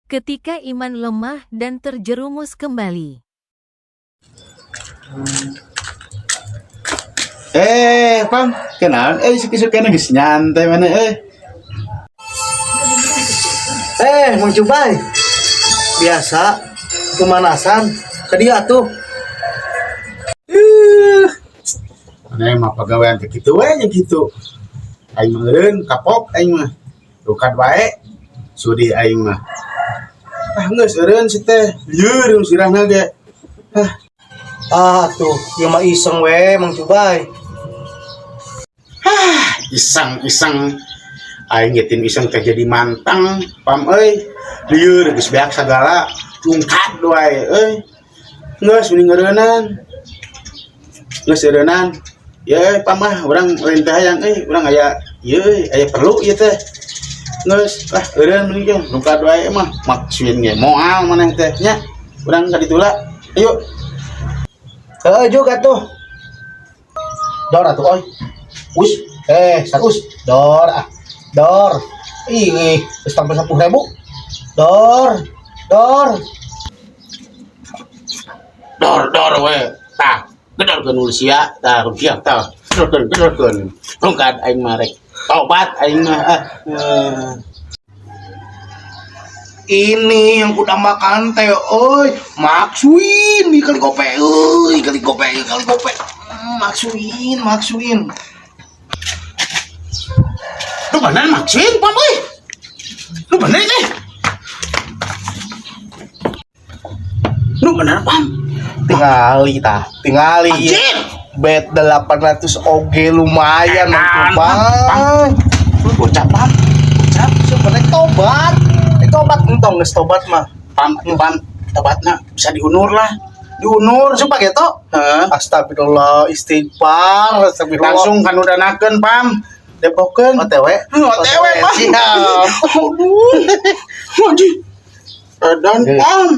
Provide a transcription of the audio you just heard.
Ketika iman lemah dan terjerumus kembali. Eh, Pam, kenalan isuk-isuk kena geus nyantai mana eh. Eh, Mang Cubay. Biasa pemanasan ke dia tuh. Ih. Mana mah pagawean teh kitu we nya kitu. Aing mah eureun kapok aing mah. Rukat wae. Sudi aing mah. Ah geus eureun si teh. Lieur sirahna ge. Ah, Ah tuh, ieu mah iseng we Mang Cubay. Iseng-iseng aing ge tin iseng teh jadi mantang, Pam euy. Lieur geus beak sagala tungkat wae euy. Geus mending eureunnan. Geus eureunnan. Ya euy, Pam ah, urang lain teh hayang euy, urang aya ieu euy, aya perlu ieu teh. Geus ah eureun mending ge rungkad wae mah maksuin ge moal maneh teh nya. Urang ka ditu lah. Ayo. Heeh juga tuh. Dor atuh oi. Us, eh, 100. Dor ah. Dor. Ih, geus tampil 10.000. Dor. Dor. Dor dor we. Tah, gedorkeun nu sia, tah rupiah tah. Gedorkeun gedorkeun. Rungkad aing mah rek. Tobat aing mah ah. Eh. Ini yang kudambakan teh, oi, Maxwin di kali gope, euy, kali gope, kali gope. Maxwin, Maxwin. Lu bener Maxwin, Pam euy. Lu bener teh. Lu bener, Pam. Tingali tah, tingali. Anjir. Bet 800 oge lumayan Edan, Mang Pam, Cubay. Lu bocah, Pam. Bocah. Sebenarnya tobat. Eh, tobat entong geus tobat mah. Pam, Pam, tobatna bisa diunur lah. Diunur. Sumpah gitu. Heeh. Astagfirullah, istighfar, astagfirullah. Langsung kanudanakeun, Pam. Depokeun. OTW. OTW, Pam. Siap. Aduh. Anjir. Edan, Pam.